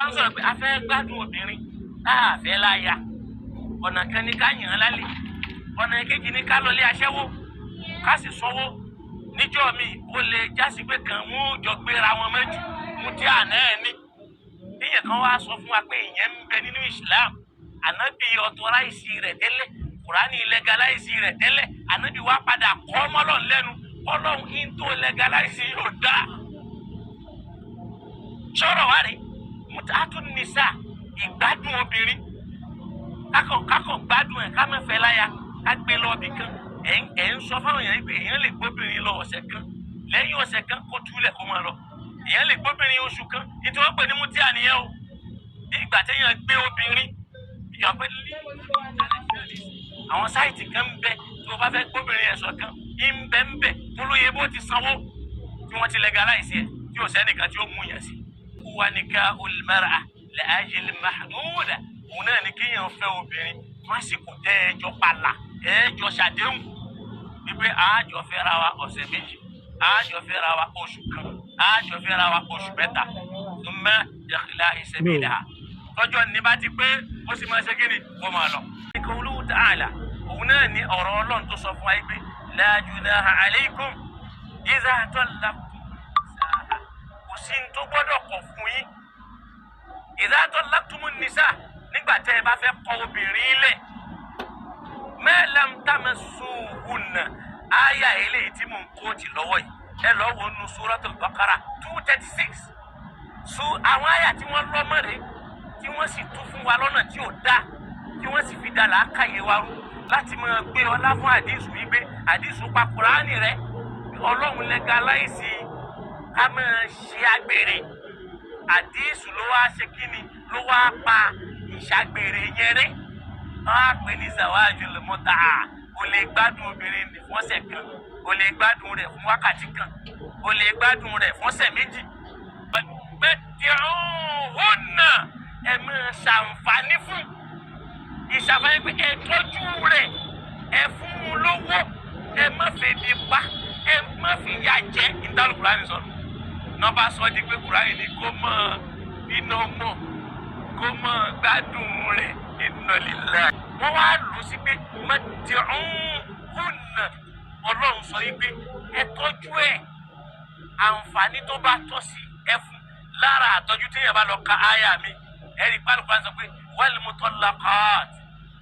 Ń sọ̀rọ̀ pé a fẹ́ gbádùn obìnrin tá a fẹ́ láya. Ọ̀nà kan ní ká yàn án lálẹ́, ọ̀nà kejì ní ká lọlé aṣẹ́wó ká sì sanwó. Níjọ́ mi ó lè jásí pé kàn wọ́n ó jọ gbéra wọn mẹ́jù mú tí àná ẹ̀ ní. Ìyẹn kan wá sọ fún wa pé ìyẹn ń bẹ nínú Islam. Ànábì ọ̀tọ̀ráìsì rẹ̀ tẹ́lẹ̀, Kùránì lẹ́gàláìsì rẹ̀ tẹ́lẹ̀, ànábì wá padà kọ́ mọ́lọ́n lẹ́nu, Ọlọ́run kí n tó lẹ́gàláìsì yóò dáa. Sọ̀rọ̀ wá rè mutatu nisa, ìgbádùn obìnrin, kákọ̀ gbádùn ẹ̀, ká má fẹ́ láya, ká gbé lọ ibì kan. Ẹ̀ ń sọ fáwọn èèyàn pé èèyàn lè gbóbìnrin lọ ọ̀sẹ̀ kan, lẹ́yìn ọ̀sẹ̀ kan kó túlẹ̀ kó máa lọ. Èèyàn lè gbóbìnrin oṣù kan, nítorí wọ́n pè ní mutia nìyẹn o. Bí ìgbà téèyàn gbé obìnrin, ìyàn pé àwọn sáìtì kan ń bẹ tí wọ́n bá fẹ́ gbóbìnrin ẹ̀sọ̀ kan ń bẹ ń bẹ tó lóye bó ti sanwó tí wọ́n ti legalize ẹ̀ tí ò sẹ́nìkan tí ó mú yẹn sí. Wà ní ká olùmọ̀ra lẹ́yìn mahmuda, òun náà ni kéèyàn fẹ́ obìnrin fásitì tẹ́ ẹjọ́ pàlà ẹjọ́ ṣàdéhùn wípé àájọ fẹ́ra wa ọ̀sẹ̀ méjì, àájọ fẹ́ra wa oṣù kan, àájọ fẹ́ra wa oṣù mẹ́ta, mẹ́ ìlà ìṣẹ̀bílà. Tọ́jọ́ ní bá ti pé ó sì máa ṣe kí ni kó máa lọ. Qawluhu ta'ala, òun náà ní ọ̀rọ̀ Ọlọ́run tó sọ fún wa pé la junaha alaykum idha tallaqtum nisaa, kò sí ní tó gbọ́dọ̀ kọ̀ fún yín. Idha tallaqtumun nisa, nígbà tẹ́ ẹ bá fẹ́ kọ obìnrin lẹ̀, ma lam tamassuhunna, áyà eléyìí tí mò ń kóòtì lọ́wọ́ yìí, ẹ lọ́ wo nu Suratul Baqara 236. So àwọn àyà tí wọ́n lọ́ mọ́rẹ̀ tí wọ́n sì tú fún wa lọ́nà tí ò dáa, tí wọ́n sì fi da làákàyè wa rú láti máa gbé ọlá fún àdìsù wípé àdìsù pa Kùránì rẹ, Ọlọ́run lẹ́gàláìsì ká máa ṣe àgbèrè. Àdìsù ló wá ṣe kíni, ló wá pa ìṣàgbèrè yẹn rẹ. Wọ́n á pè ní zawajul mutaa. O lè gbádùn obìnrin ní fọ́sẹ̀ kan, o lè gbádùn rẹ̀ fún wákàtí kan, o lè gbádùn rẹ̀ fọ́sẹ̀ méjì. Bẹ́ẹ̀ ẹ máa ṣàǹfààní fún ìṣàǹfààní pé ẹ tọ́jú rẹ̀, ẹ fún un lówó, ẹ má febi pa, ẹ má fi yà jẹ. Ìdálò Kùránì sọ̀rọ̀ náà bá sọ di pé Kùránì ní kó mọ̀ iná mọ̀ kó mọ̀ gbádùn rẹ̀ inna lillahi. Wọ́n wá lò sí pé mati'uhunna, Ọlọ́run sọ yìí pé ẹ tọ́jú ẹ̀, àǹfààní tó bá tọ́ sí ẹ fún lára àtọ́jú. Téèyàn bá lọ ka áyà mi, ẹ̀rí pálukú sọ pé wal mutallaqat,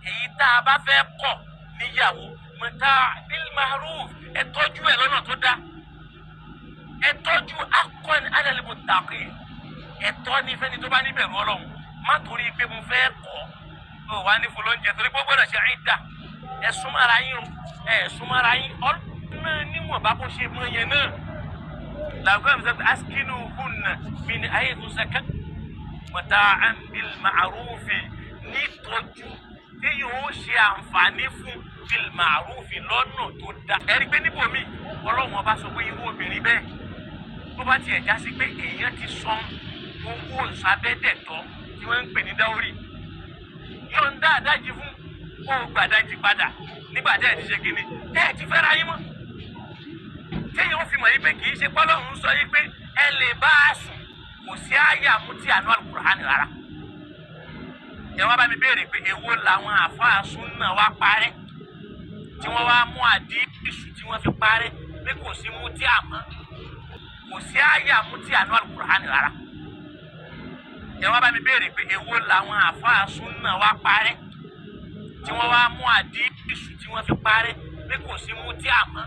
èyí tá a bá fẹ́ kọ̀ níyàwó, mata' bil ma'ruf, ẹ tọ́jú ẹ lọ́nà tó dáa, ẹ tọ́jú akọ́ni alal muttaqin, ẹ̀tọ́ ní fẹ́ni tó bá níbẹ̀rù Ọlọ́run. Má torí pé mo fẹ́ kọ́ ọ wá ní fọlọ́njẹ torí pé ó gbọ́dọ̀ ṣe ìdá. Ẹ súnmọ́ra yín o, ẹ súnmọ́ra yín ọ̀nà níwọ̀n bá bó ṣe mọ yẹn náà. Làwọn àmì sọ pé askinuhunna min haythu sakantum mata'an bil ma'rufi, nítọ́jú tí yóò ṣe àǹfààní fún bil ma'rufi lọ́nà tó dáa. Ẹ̀rí pé níbòmí Ọlọ́run ọba sọ pé irú obìnrin bẹ́ẹ̀ tó bá tiẹ̀ já sí pé èèyàn ti san owó ìsabẹ́dẹ̀tọ́ tí wọ́n ń pè ní dáórì, yóò ń dá àdájì fún kó o gbàdájì padà nígbà tẹ́ ẹ̀ ti ṣe kíni, tẹ́ ẹ̀ ti fẹ́ra yín mọ́. Téèyàn ó fi mọ̀ yín pé kì í ṣe pọ́lọ́hún sọ yín pé ẹ lè bá a sùn, kò sí àyà mú tí àánú Al-Qur'ani rárá. Ẹ wá bá mi béèrè pé èwo làwọn àfáà súnà wá parẹ́ tí wọ́n wá mú àdísù tí wọ́n fi parẹ́ pé kò sí mú tí àmọ́, kò sí àyà mú tí àánú Al-Qur'ani rárá. Ẹ wá bá mi béèrè pé èwo làwọn àfáà súnà wá parẹ́ tí wọ́n wá mú àdísù tí wọ́n fi parẹ́ pé kò sí mú tí àmọ́.